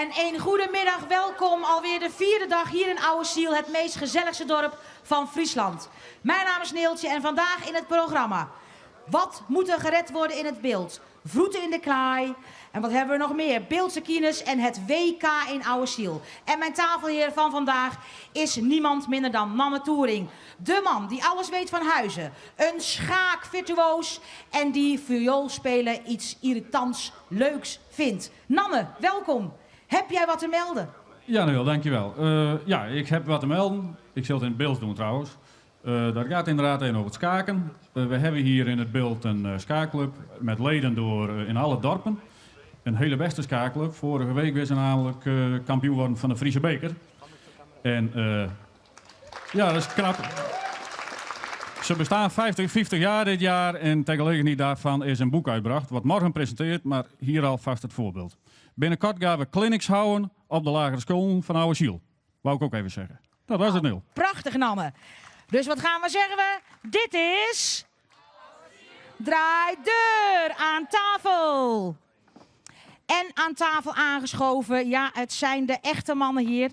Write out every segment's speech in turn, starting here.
En een goedemiddag, welkom alweer de vierde dag hier in Ouwe Ziel, het meest gezelligste dorp van Friesland. Mijn naam is Neeltje en vandaag in het programma. Wat moet er gered worden in het Bildt? Vroeten in de klaai. En wat hebben we nog meer? Bildtse kines en het WK in Ouwe Ziel. En mijn tafelheer van vandaag is niemand minder dan Nanne Toering. De man die alles weet van huizen. Een schaakvirtuoos en die vioolspelen iets irritants leuks vindt. Nanne, welkom. Heb jij wat te melden? Ja, Noël, dankjewel. Ja, ik heb wat te melden. Ik zal het in het Bilts doen trouwens. Dat gaat inderdaad even over het schaken. We hebben hier in het Bildt een schaakclub met leden door in alle dorpen. Een hele beste schaakclub. Vorige week werd ze namelijk kampioen worden van de Friese beker. En ja, dat is knap. Ze bestaan 50 jaar dit jaar en ter gelegenheid daarvan is een boek uitgebracht, wat morgen presenteert, maar hier alvast het voorbeeld. Binnenkort gaan we clinics houden op de lagere school van Ouwe Ziel. Wou ik ook even zeggen. Dat was het nul. Prachtig, Nanne. Dus wat gaan we zeggen? We? Dit is... Draai deur aan tafel. En aan tafel aangeschoven, ja, het zijn de echte mannen hier.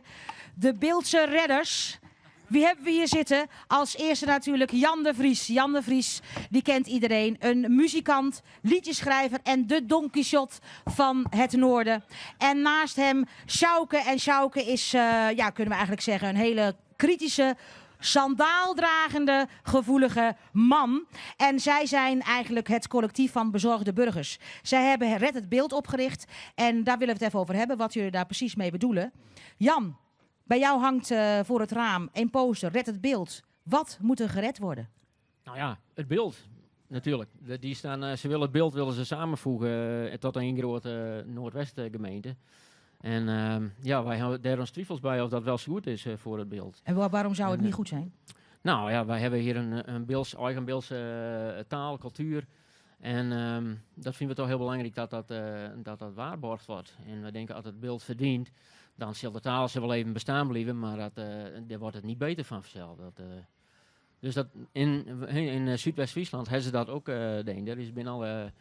De Bildtse redders. Wie hebben we hier zitten? Als eerste natuurlijk Jan de Vries. Jan de Vries, die kent iedereen. Een muzikant, liedjeschrijver en de Don Quixote van het Noorden. En naast hem Sjouke. En Sjouke is, ja, kunnen we eigenlijk zeggen, een hele kritische, sandaaldragende, gevoelige man. En zij zijn eigenlijk het collectief van bezorgde burgers. Zij hebben Red het Bildt opgericht. En daar willen we het even over hebben, wat jullie daar precies mee bedoelen. Jan, bij jou hangt voor het raam een poster, Red het Bildt. Wat moet er gered worden? Nou ja, het beeld natuurlijk. De, die staan, ze willen het beeld willen ze samenvoegen tot een grote Noordwestgemeente. En ja, wij hebben daar ons twijfels bij of dat wel zo goed is voor het beeld. En waarom zou het niet goed zijn? Nou ja, wij hebben hier een eigen Bildtse taal, cultuur. En dat vinden we toch heel belangrijk dat dat waarborgd wordt. En we denken als het beeld verdient, dan zal de taal ze wel even bestaan blijven, maar daar wordt het niet beter van vanzelf. Dat dus dat in Zuidwest-Friesland hebben ze dat ook denk. Daar is binnen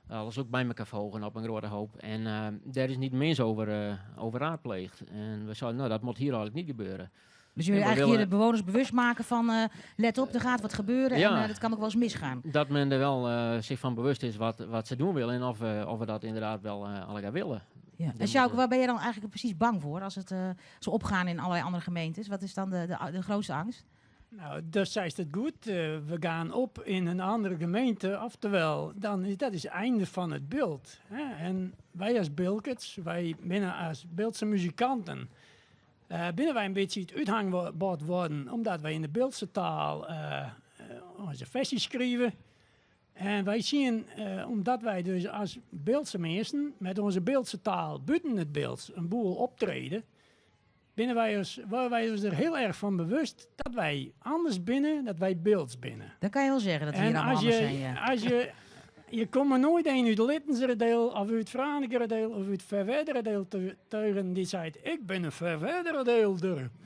alles ook bij elkaar volgen op een grote hoop. En daar is niet mens over raadpleegd. En we zeiden, nou, dat moet hier eigenlijk niet gebeuren. Dus jullie En we eigenlijk hier willen de bewoners bewust maken van, let op, er gaat wat gebeuren en dat kan ook wel eens misgaan. Dat men er wel zich van bewust is wat ze doen willen en of we dat inderdaad wel allemaal willen. Ja. Dan En Sjouke, moet, waar ben je dan eigenlijk precies bang voor als het ze opgaan in allerlei andere gemeentes? Wat is dan de grootste angst? Nou, dat zei het goed. We gaan op in een andere gemeente, oftewel, dan is dat is het einde van het beeld. Hè? En wij als Bilkerts, wij binnen als Bildtse muzikanten, binnen wij een beetje het uithangbord worden, omdat wij in de Bildtse taal onze versies schrijven. En wij zien, omdat wij dus als Bildtse mensen met onze Bildtse taal buiten het beeld een boel optreden, binnen wij ons, worden wij ons er heel erg van bewust dat wij anders binnen, dat wij Bildts binnen. Dat kan je wel zeggen, dat we En hier allemaal als anders je zijn. Ja. Als je, je komt er nooit een uit de Littenserdeel of uit Franekeradeel of uit Ferwerderadeel teugen die zei, ik ben een Ferwerderadeel.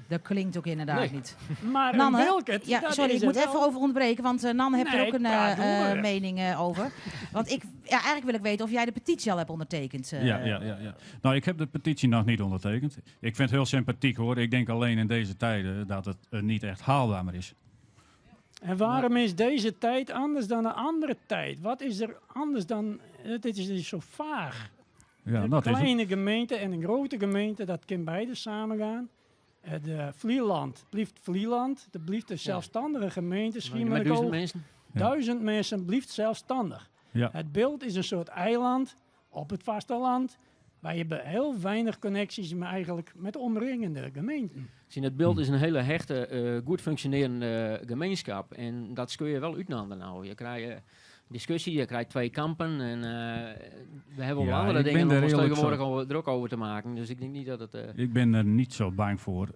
Dat klinkt ook inderdaad Nee. niet. Maar een Nanne, Bilkert, ja, dat sorry, is ik moet er even wel. over onderbreken, want Nanne heeft er Nee, ook een, ik praat door. mening over. Want eigenlijk wil ik weten of jij de petitie al hebt ondertekend. Ja, ja, ja, ja. Nou, ik heb de petitie nog niet ondertekend. Ik vind het heel sympathiek hoor. Ik denk alleen in deze tijden dat het niet echt haalbaar meer is. En waarom is deze tijd anders dan een andere tijd? Wat is er anders dan... Het is dus zo vaag. Ja, een dat is het. kleine gemeente en een grote gemeente, dat kan beide samengaan. De Vlieland blijft Vlieland. Dat blijft een zelfstandige gemeente. Met Schiermonnikoog. 1000 mensen. 1000 mensen blijft zelfstandig. Het Bildt is een soort eiland op het vasteland. Wij hebben heel weinig connecties maar eigenlijk met de omringende gemeenten. Zien, het Bildt is een hele hechte, goed functionerende gemeenschap. En dat kun je wel uitnanden nou. Je krijgt discussie, je krijgt twee kampen. En we hebben wel Ja, andere ik dingen ben om er ons eerlijk tegenwoordig zo druk over te maken. Dus ik denk niet dat het Ik ben er niet zo bang voor.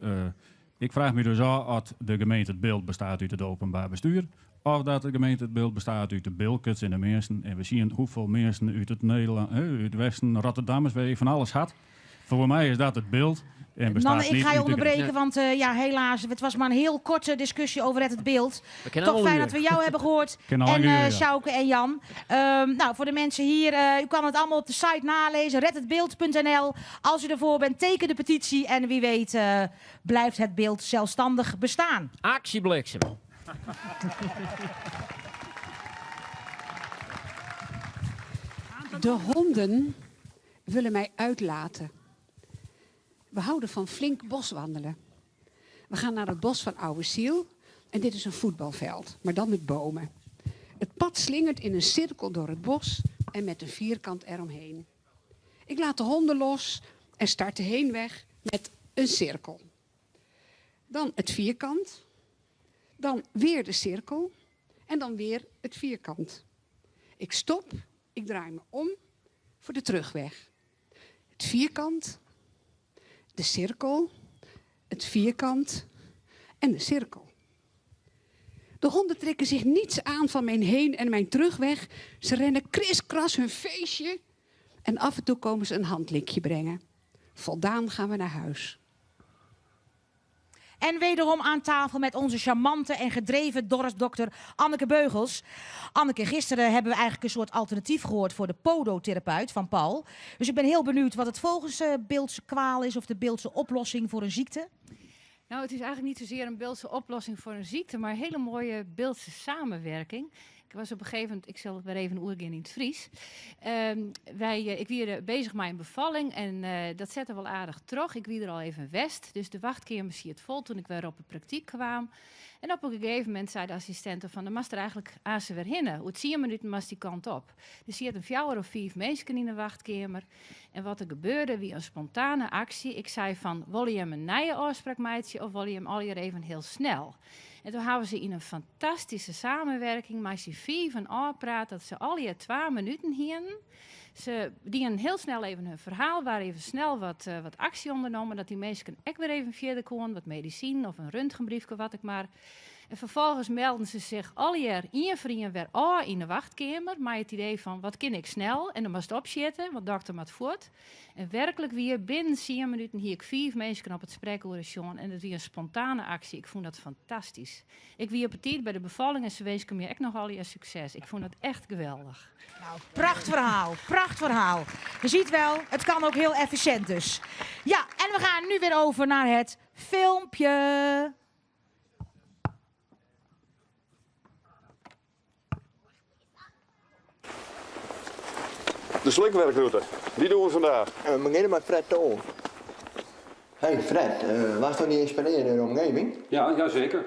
Ik vraag me dus af of de gemeente het Bildt bestaat uit het openbaar bestuur. Of dat de gemeente het Bildt bestaat uit de Bilkerts en de mensen. En we zien hoeveel mensen uit het Nederland, uit het Westen, Rotterdam is, weet ik, van alles had. Voor mij is dat het beeld. En bestaat Nanne, ik niet ga je uit de- onderbreken, want ja, helaas, het was maar een heel korte discussie over Red het Beeld. We kennen Toch al fijn een dat uur. we jou hebben gehoord. Ken al En een uur, ja. Sjouke en Jan. Nou, voor de mensen hier, u kan het allemaal op de site nalezen. Redhetbeeld.nl. Als u ervoor bent, teken de petitie. En wie weet blijft het beeld zelfstandig bestaan. Actiebliksem. De honden willen mij uitlaten. We houden van flink boswandelen. We gaan naar het bos van Oude Ziel. En dit is een voetbalveld, maar dan met bomen. Het pad slingert in een cirkel door het bos en met een vierkant eromheen. Ik laat de honden los en start de heenweg met een cirkel. Dan het vierkant, dan weer de cirkel en dan weer het vierkant. Ik stop, ik draai me om voor de terugweg. Het vierkant, de cirkel, het vierkant en de cirkel. De honden trekken zich niets aan van mijn heen- en mijn terugweg. Ze rennen kriskras hun feestje en af en toe komen ze een handlikje brengen. Voldaan gaan we naar huis. En wederom aan tafel met onze charmante en gedreven dorpsdokter Anneke Beugels. Anneke, gisteren hebben we eigenlijk een soort alternatief gehoord voor de podotherapeut van Paul. Dus ik ben heel benieuwd wat het volgens Beeldse kwaal is of de Beeldse oplossing voor een ziekte. Nou, het is eigenlijk niet zozeer een Beeldse oplossing voor een ziekte, maar een hele mooie Beeldse samenwerking. Ik was op een gegeven moment, ik zal het weer even oergaan in het Fries. Ik was bezig met een bevalling en dat zette wel aardig terug. Ik wie er al even west, dus de wachtkamer zie het vol toen ik weer op de praktijk kwam. En op een gegeven moment zei de assistente van, de mast er eigenlijk aan ze weer hinnen. Hoe 10 minuten mast die kant op. Dus je had een 4 of 5 mensen in de wachtkamer. En wat er gebeurde, wie een spontane actie. Ik zei van, wil je hem een nieuwe afspraak meidje of wil je hem al hier even heel snel? En toen hadden ze in een fantastische samenwerking, maar ze vier van afpraat dat ze al je 2 minuten hien. Ze dienen heel snel even hun verhaal, waar even snel wat actie ondernomen, dat die mensen ook weer even verder konden, wat medicijn of een röntgenbriefje, wat ik maar. En vervolgens melden ze zich al jaar één voor één weer af in de wachtkamer, maar het idee van wat kan ik snel en dan moest opzitten, want dokter moet voort. En werkelijk weer binnen 10 minuten hier ik 5 mensen op het spreekuur John en dat weer een spontane actie. Ik vond dat fantastisch. Ik wie op het tijd bij de bevalling en ze wensen me ook nog al je succes. Ik vond dat echt geweldig. Nou, prachtverhaal, prachtverhaal. Je ziet wel, het kan ook heel efficiënt dus. Ja, en we gaan nu weer over naar het filmpje. De slikwerkroute, die doen we vandaag. En we beginnen met Fred Toon. Hey Fred, was dat niet inspirerend in de omgeving? Ja, ja zeker.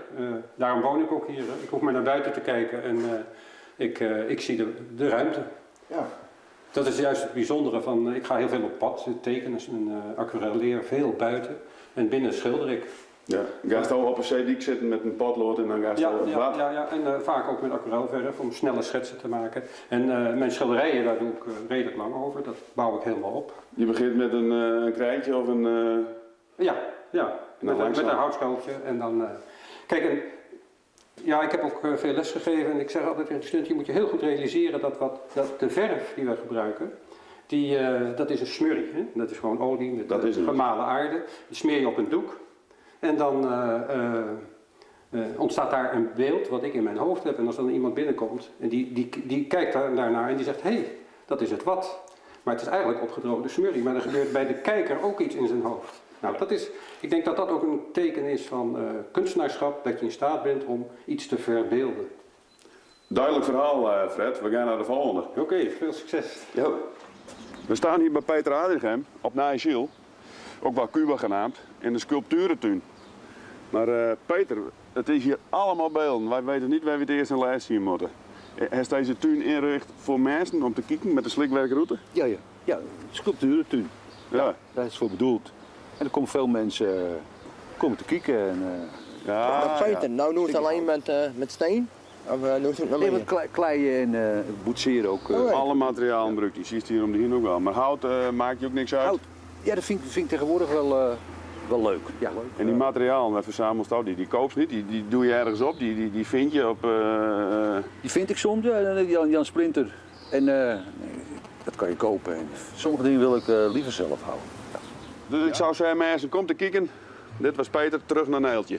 Daarom woon ik ook hier. Hè. Ik hoef maar naar buiten te kijken en ik zie de ruimte. Ja. Dat is juist het bijzondere van, ik ga heel veel op pad, tekenen en aquarelleren, veel buiten. En binnen schilder ik. Ja, ga je al op een zeediek zitten met een potlood en dan ga je Ja, op ja, wat? ja, ja, en vaak ook met aquarelverf om snelle schetsen te maken. En mijn schilderijen, daar doe ik redelijk lang over, dat bouw ik helemaal op. Je begint met een krijtje of een... Ja, ja. En dan Met langzaam. een houtskooltje en dan... Kijk, en, ja, ik heb ook veel les gegeven en ik zeg altijd tegen de studenten, je moet je heel goed realiseren dat de verf die we gebruiken, dat is een smurrie. Hè? Dat is gewoon olie met Dat is het. gemalen aarde. Die smeer je op een doek. En dan ontstaat daar een beeld wat ik in mijn hoofd heb. En als dan iemand binnenkomt en die kijkt daarnaar en die zegt, hé, hey, dat is het wat. Maar het is eigenlijk opgedroogde smurrie. Maar er gebeurt bij de kijker ook iets in zijn hoofd. Nou, dat is, ik denk dat dat ook een teken is van kunstenaarschap, dat je in staat bent om iets te verbeelden. Duidelijk verhaal, Fred. We gaan naar de volgende. Oké, veel succes. Jo. We staan hier bij Peter Adrichem op Nijsiel, ook wel Cuba genaamd, in de sculpturentuin. Maar Peter, het is hier allemaal beelden. Wij weten niet waar we het eerst en laatst zien moeten. Heeft deze tuin inricht voor mensen om te kijken met de slikwerkroute? Ja, ja. Ja, sculpturentuin. Ja. Daar is het voor bedoeld. En er komen veel mensen komen te kijken. En Ja, maar Peter, ja. nou doe het alleen met steen? Of doe het nog Nee, meer? met kleien en boetseren ook. Oh, ja. Alle materialen gebruikt, die ziet hier om de heen ook wel. Maar hout maakt je ook niks uit? Hout, ja, dat vind ik tegenwoordig wel leuk. Ja. En die materialen, waar verzamelt ook die? Die koopt niet, die doe je ergens op, die vind je op Die vind ik soms, ja, Jan Splinter. En dat kan je kopen. En sommige dingen wil ik liever zelf houden. Ja. Dus ik zou zeggen, mensen, kom te kijken. Dit was Peter, terug naar Neeltje.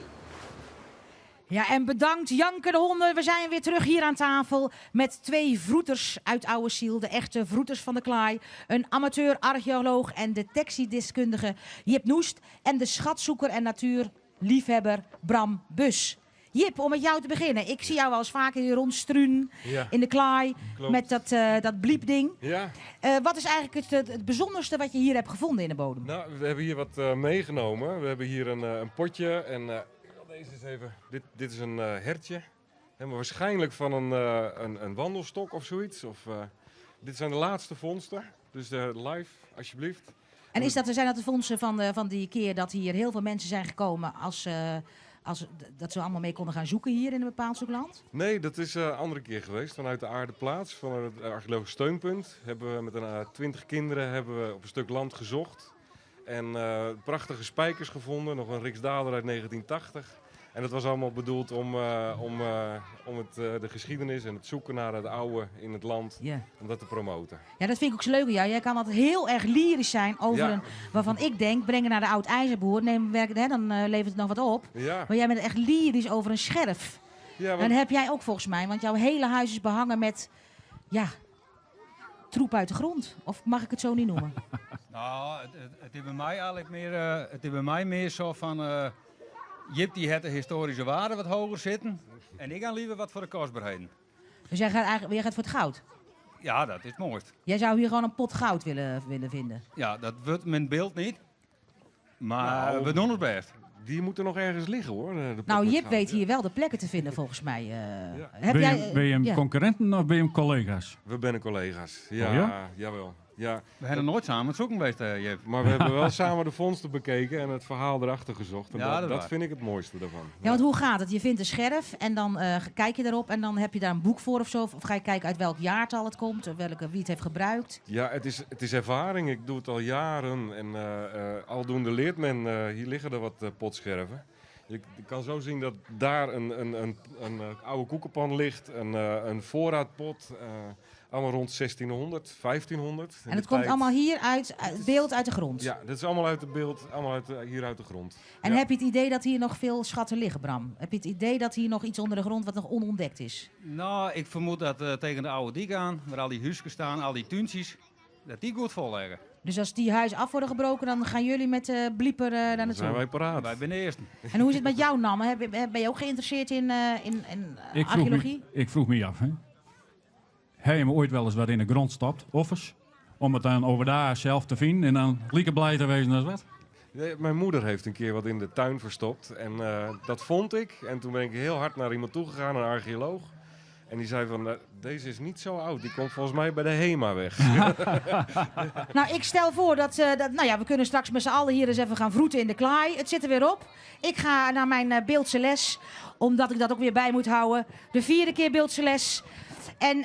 Ja, en bedankt Janke de Honden. We zijn weer terug hier aan tafel met twee vroeters uit Oude Ziel. De echte vroeters van de klaai. Een amateur-archeoloog en detectiedeskundige Jip Noest. En de schatzoeker en natuurliefhebber Bram Bus. Jip, om met jou te beginnen. Ik zie jou wel eens vaker hier rondstruun Ja. in de klaai Klopt. met dat bliepding. Ja. Wat is eigenlijk het bijzonderste wat je hier hebt gevonden in de bodem? Nou, we hebben hier wat meegenomen. We hebben hier een potje en deze is even. Dit is een hertje. Helemaal waarschijnlijk van een wandelstok of zoiets. Of, dit zijn de laatste vondsten. Dus live, alsjeblieft. En zijn dat de vondsten van die keer dat hier heel veel mensen zijn gekomen dat ze allemaal mee konden gaan zoeken hier in een bepaald stuk land? Nee, dat is een andere keer geweest. Vanuit de Aardeplaats, vanuit het archeologisch steunpunt, hebben we met een 20 kinderen op een stuk land gezocht. En prachtige spijkers gevonden, nog een Riksdaler uit 1980. En dat was allemaal bedoeld om de geschiedenis en het zoeken naar het oude in het land, om dat te promoten. Ja, dat vind ik ook zo leuk aan jou. Jij kan altijd heel erg lyrisch zijn over een, waarvan ik denk, breng het naar de oud-ijzerboer, neem werk, hè, dan levert het nog wat op. Maar jij bent echt lyrisch over een scherf. Ja, want En dat heb jij ook volgens mij, want jouw hele huis is behangen met, ja, troep uit de grond. Of mag ik het zo niet noemen? Nou, het is bij mij eigenlijk meer het is bij mij meer zo van Jip die heeft de historische waarde wat hoger zitten en ik ga liever wat voor de kostbaarheden. Dus jij gaat voor het goud? Ja, dat is het mooist. Jij zou hier gewoon een pot goud willen vinden? Ja, dat wordt mijn beeld niet, maar we doen het best. Die moeten nog ergens liggen hoor. De pot met Jip goud. weet hier wel de plekken te vinden volgens mij. Heb Ben jij, je hem ja. concurrenten of ben je hem collega's? We zijn collega's, ja, Oh ja? jawel. Ja. We hebben nooit samen het zoeken geweest, Jip. Maar we hebben wel samen de vondsten bekeken en het verhaal erachter gezocht. En Ja, dat is dat waar. vind ik het mooiste daarvan. Ja, want hoe gaat het? Je vindt een scherf en dan kijk je daarop en dan heb je daar een boek voor of zo. Of ga je kijken uit welk jaartal het komt, of wie het heeft gebruikt? Ja, het is ervaring. Ik doe het al jaren en aldoende leert men. Hier liggen er wat potscherven. Je kan zo zien dat daar een oude koekenpan ligt, een voorraadpot. Allemaal rond 1600, 1500. In En de het komt tijd. allemaal hier uit beeld uit de grond? Ja, dat is allemaal uit het beeld, allemaal hier uit de grond. En heb je het idee dat hier nog veel schatten liggen, Bram? Heb je het idee dat hier nog iets onder de grond wat nog onontdekt is? Nou, ik vermoed dat tegen de oude diek aan, waar al die huisjes staan, al die tuintjes, dat die goed vol liggen. Dus als die huizen af worden gebroken, dan gaan jullie met de blieper daar naartoe? zijn wij paraat. Wij zijn de eerste. En hoe is het met jou, Namme? Ben je ook geïnteresseerd in Ik archeologie? vroeg me af, hè. Heb je me ooit wel eens wat in de grond stopt, offers, om het dan over daar zelf te vinden en dan lieke blij te wezen als wat? Nee, mijn moeder heeft een keer wat in de tuin verstopt en dat vond ik. En toen ben ik heel hard naar iemand toegegaan, een archeoloog. En die zei van, deze is niet zo oud, die komt volgens mij bij de HEMA weg. Nou, ik stel voor dat we kunnen straks met z'n allen hier eens even gaan vroeten in de klaai. Het zit er weer op. Ik ga naar mijn Beeldse les, omdat ik dat ook weer bij moet houden. De 4e keer Beeldse les. En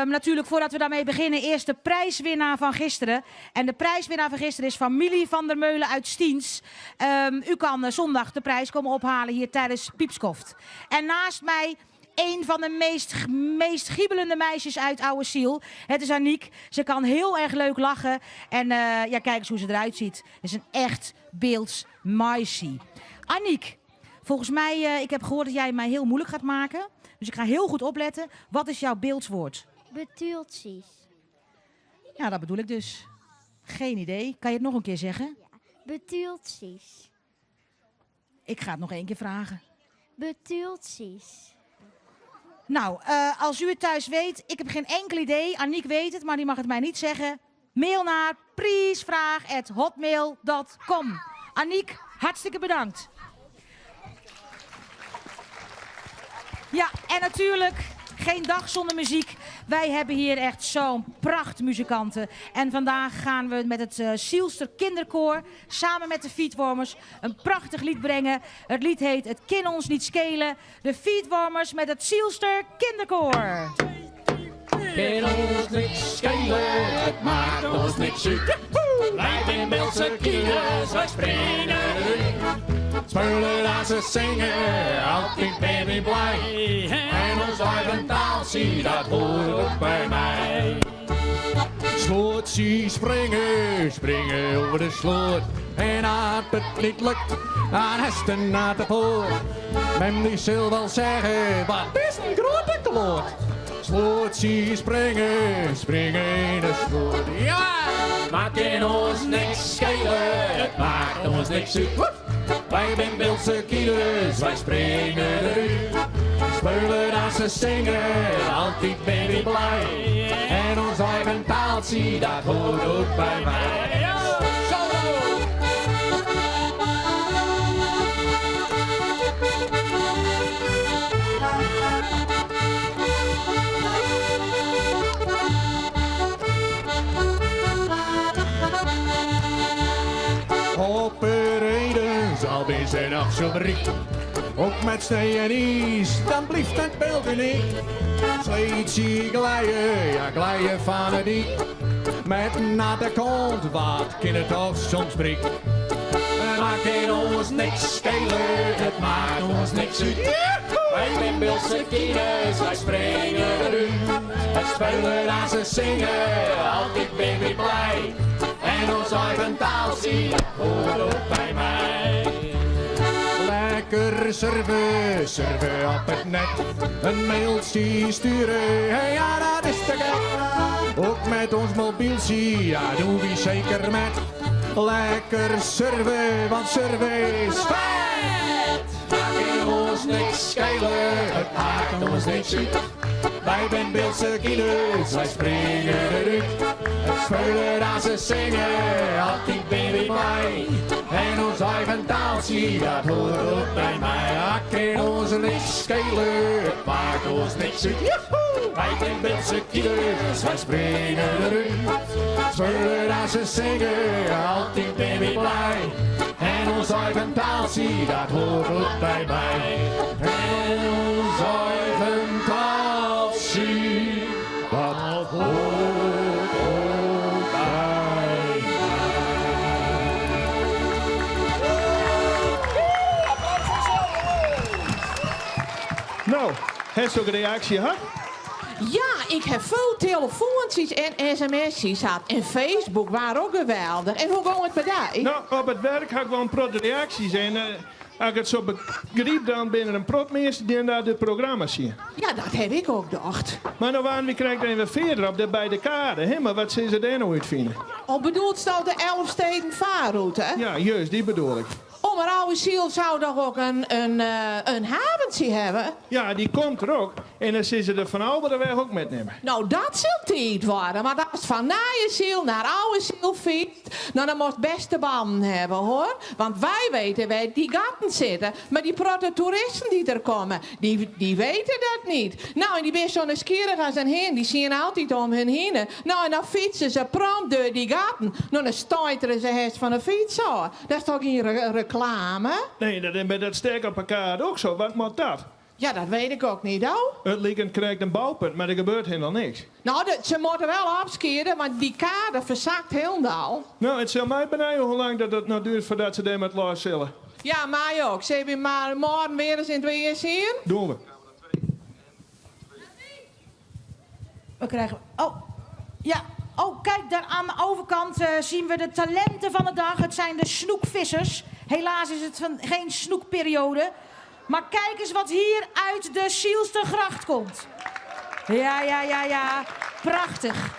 natuurlijk, voordat we daarmee beginnen, eerst de prijswinnaar van gisteren. En de prijswinnaar van gisteren is familie van der Meulen uit Stiens. U kan zondag de prijs komen ophalen hier tijdens Piepskoft. En naast mij een van de meest giebelende meisjes uit Oude Ziel. Het is Aniek. Ze kan heel erg leuk lachen. En kijk eens hoe ze eruit ziet. Het is een echt Beelds meisje. Aniek, volgens mij, ik heb gehoord dat jij mij heel moeilijk gaat maken. Dus ik ga heel goed opletten. Wat is jouw beeldswoord? Betuultjes. Ja, dat bedoel ik dus. Geen idee. Kan je het nog een keer zeggen? Ja. Betuultjes. Ik ga het nog 1 keer vragen. Betuultjes. Nou, als u het thuis weet, ik heb geen enkel idee. Aniek weet het, maar die mag het mij niet zeggen. Mail naar prijsvraag at hotmail punt com. Aniek, hartstikke bedankt. Ja, en natuurlijk geen dag zonder muziek. Wij hebben hier echt zo'n pracht muzikanten. En vandaag gaan we met het Zielster Kinderkoor samen met de Feetwarmers een prachtig lied brengen. Het lied heet Het kin ons niet schelen. De Feetwarmers met het Zielster Kinderkoor. Kin ons niks schelen, het maakt ons niks uit. Wij zijn Beeldse kieners, wij springen uit. Spullen als ze zingen, altijd ben ik blij. En ons eigen taal, zie, dat hoort ook bij mij. Slootsie springen, springen over de sloot. En als het niet lukt, dan is het naar de poort. Mem die zal wel zeggen, wat is een grote kloot. Slootsie springen, springen in de sloot. Ja! Maakt in ons niks schelen, het maakt ons niks uit. Wij zijn Biltse kielers, wij springen eruit. Spelen als ze zingen, altijd ben ik blij. En ons eigen taaltje, dat hoort ook bij mij. Op reden zal bij zijn nog zo riek. Ook met sneeuw en ijs, dan blijft het beeld uniek. Sleetje glijden, ja glijden van het diep. Met een natte kont, wat kan het toch soms briek. Het maakt in ons niks schelen, het maakt ons niks uit. Wij zijn Biltse kieners, wij springen eruit. Het spelen als ze zingen, altijd ben ik blij. En ons eigen taaltje, dat hoort ook bij mij. Lekker surfen, surfen op het net. Een mailtje sturen, hey, ja dat is te gek. Ook met ons mobieltje, ja doen we zeker met. Lekker surfen, want surfen is vet. Maakt in ons niks schelen, het maakt ons niks uit. Wij zijn Biltse kieners, wij springen eruit. Het spelen als ze zingen, altijd ben ik blij. En ons eigen taaltje, dat hoort ook bij mij. Ja, kan ons niks schelen, het maakt ons niks uit. Joehoe! Wij zijn Biltse kieners, wij springen eruit. Spelen als ze zingen, altijd ben ik blij. En ons eigen taaltje, dat hoort ook bij mij. En ons eigen taaltje, dat hoort ook bij Nou, heeft ook een reactie gehad? Ja, ik heb veel telefoontjes en sms'jes gehad. En Facebook waren ook geweldig. En hoe ging het bij jou? Nou, op het werk had ik wel een prot reacties. En als ik het zo begreep, dan binnen een prot mensen die naar de programma's zien. Ja, dat heb ik ook gedacht. Maar nou waren we krijgen even verder op de, bij de kade, hè? Maar wat zullen ze daar nou uit vinden? Oh, bedoelt ze nou de Elfsteden vaarroute? Ja, juist, die bedoel ik. Oh, maar oude ziel zou toch ook een haventje hebben? Ja, die komt er ook. En dan zullen ze de Van Alberenweg ook metnemen. Nou, dat zal tijd worden. Maar als het van Ziel naar oude ziel fietst, nou, dan moest best de banden hebben, hoor. Want wij weten waar die gaten zitten. Maar die protte toeristen die er komen, die weten dat niet. Nou, en die zijn zo nieuwsgierig als een hen. Die zien altijd om hun heen. Nou, en dan fietsen ze prompt door die gaten. Nou, dan stuiteren ze het van de fiets af. Dat is toch geen reclame? Nee, dat is met dat sterk op elkaar ook zo. Wat moet dat? Ja, dat weet ik ook niet, hoor. Het lieken krijgt een bouwpunt, maar er gebeurt helemaal niks. Nou, ze moeten wel afskeren, want die kade verzakt helemaal. Nou, het zal mij benieuwen hoe lang dat het nou duurt voordat ze daar met los zullen. Ja, mij ook. Ze hebben maar morgen weer eens in het weer zien. Doen we. We krijgen... Oh, ja. Oh, kijk, daar aan de overkant zien we de talenten van de dag. Het zijn de snoekvissers. Helaas is het van geen snoekperiode. Maar kijk eens wat hier uit de Sielstergracht komt. Ja, ja, ja, ja. Prachtig.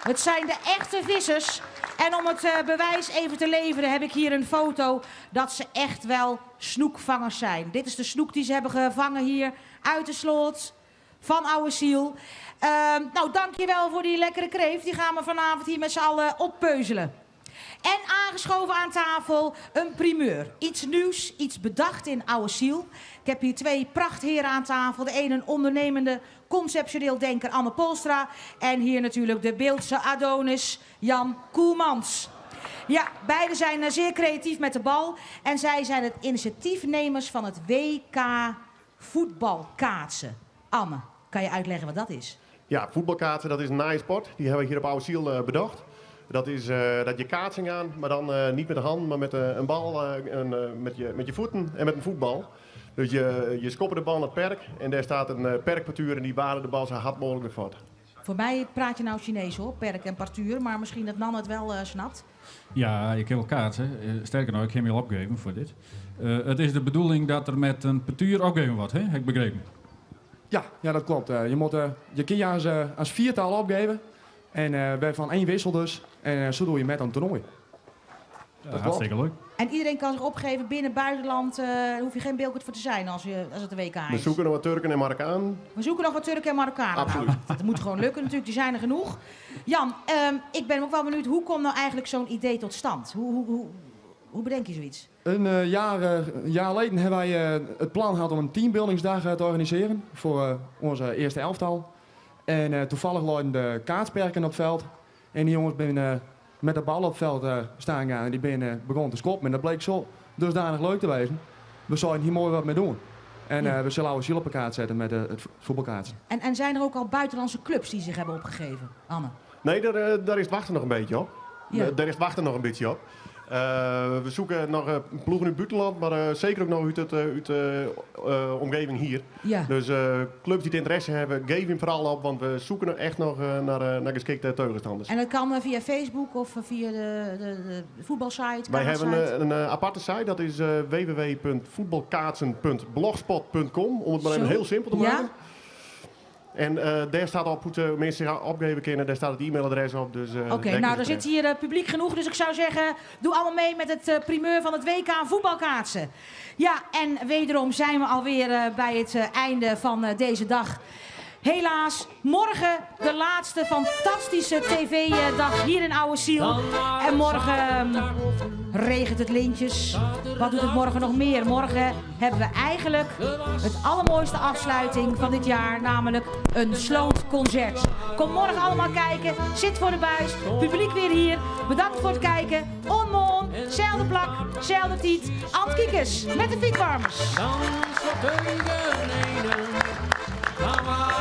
Het zijn de echte vissers. En om het bewijs even te leveren heb ik hier een foto dat ze echt wel snoekvangers zijn. Dit is de snoek die ze hebben gevangen hier uit de sloot van Oude Ziel. Dankjewel voor die lekkere kreeft. Die gaan we vanavond hier met z'n allen oppeuzelen. En aangeschoven aan tafel een primeur. Iets nieuws, iets bedacht in Oude Ziel. Ik heb hier twee prachtheren aan tafel. De een een ondernemende, conceptueel denker Anne Polstra. En hier natuurlijk de Biltse Adonis Jan Koelmans. Ja, beiden zijn zeer creatief met de bal. En zij zijn het initiatiefnemers van het WK voetbalkaatsen. Anne, kan je uitleggen wat dat is? Ja, voetbalkaatsen, dat is een naaisport. Die hebben we hier op Oude Ziel bedacht. Dat is dat je kaatsing aan, maar dan niet met de hand, maar met een bal, en met je voeten en met een voetbal. Dus je schopt de bal naar het perk en daar staat een perkpartuur en die waren de bal zo hard mogelijk weer voort. Voor mij praat je nou Chinees hoor, perk en partuur. Maar misschien dat Nan het wel snapt. Ja, ik heb wel kaarten. Sterker nog, ik heb me al opgegeven voor dit. Het is de bedoeling dat er met een partuur opgegeven wordt, hè? Heb ik begrepen? Ja, ja, dat klopt. Je moet je kun je als viertal opgeven. En wij van één wissel dus. En zo doe je met een toernooi. Ja, Dat klopt. hartstikke leuk. En iedereen kan zich opgeven binnen, buitenland. Daar hoef je geen Bilkert voor te zijn als het de WK We is. zoeken nog wat Turken en Marokkanen. We zoeken nog wat Turken en Marokkanen. Absoluut. Nou, dat moet gewoon lukken natuurlijk, die zijn er genoeg. Jan, ik ben ook wel benieuwd, hoe komt nou eigenlijk zo'n idee tot stand? Hoe bedenk je zoiets? Een jaar geleden hebben wij het plan gehad om een teambuildingsdag te organiseren voor onze eerste elftal. En toevallig lagen de kaatsperken op het veld. En die jongens zijn met de bal op het veld staan gaan en die zijn begonnen te schoppen. En dat bleek zo dusdanig leuk te wezen. We zouden hier mooi wat mee doen. En we zullen oude ziel op elkaar zetten met het voetbalkaatsen. En zijn er ook al buitenlandse clubs die zich hebben opgegeven, Anne? Nee, daar is het wachten nog een beetje op. Daar is het wachten nog een beetje op. We zoeken nog ploegen uit het buitenland, maar zeker ook nog uit de omgeving hier. Dus clubs die het interesse hebben, geef hem vooral op, want we zoeken echt nog naar geschikte tegenstanders. En dat kan via Facebook of via de voetbalsite, Wij hebben kaatssite? een aparte site, dat is w w w punt voetbalkaatsen punt blogspot punt com, om het maar even heel simpel te maken. En daar staat op hoe de mensen zich opgeven kunnen, daar staat het e-mailadres op. Dus Oké, daar kun je er zit terecht. hier publiek genoeg, dus ik zou zeggen, doe allemaal mee met het primeur van het WK voetbalkaatsen. Ja, en wederom zijn we alweer bij het einde van deze dag. Helaas, morgen de laatste fantastische tv-dag hier in Oude Ziel. En morgen regent het lintjes. Wat doet het morgen nog meer? Morgen hebben we eigenlijk het allermooiste afsluiting van dit jaar, namelijk een slootconcert. Kom morgen allemaal kijken, zit voor de buis, publiek weer hier. Bedankt voor het kijken. Onmon, zelfde plak, zelfde tiet. Ant Kiekes met de fietwarmers. Dan slot tegen enen. Dan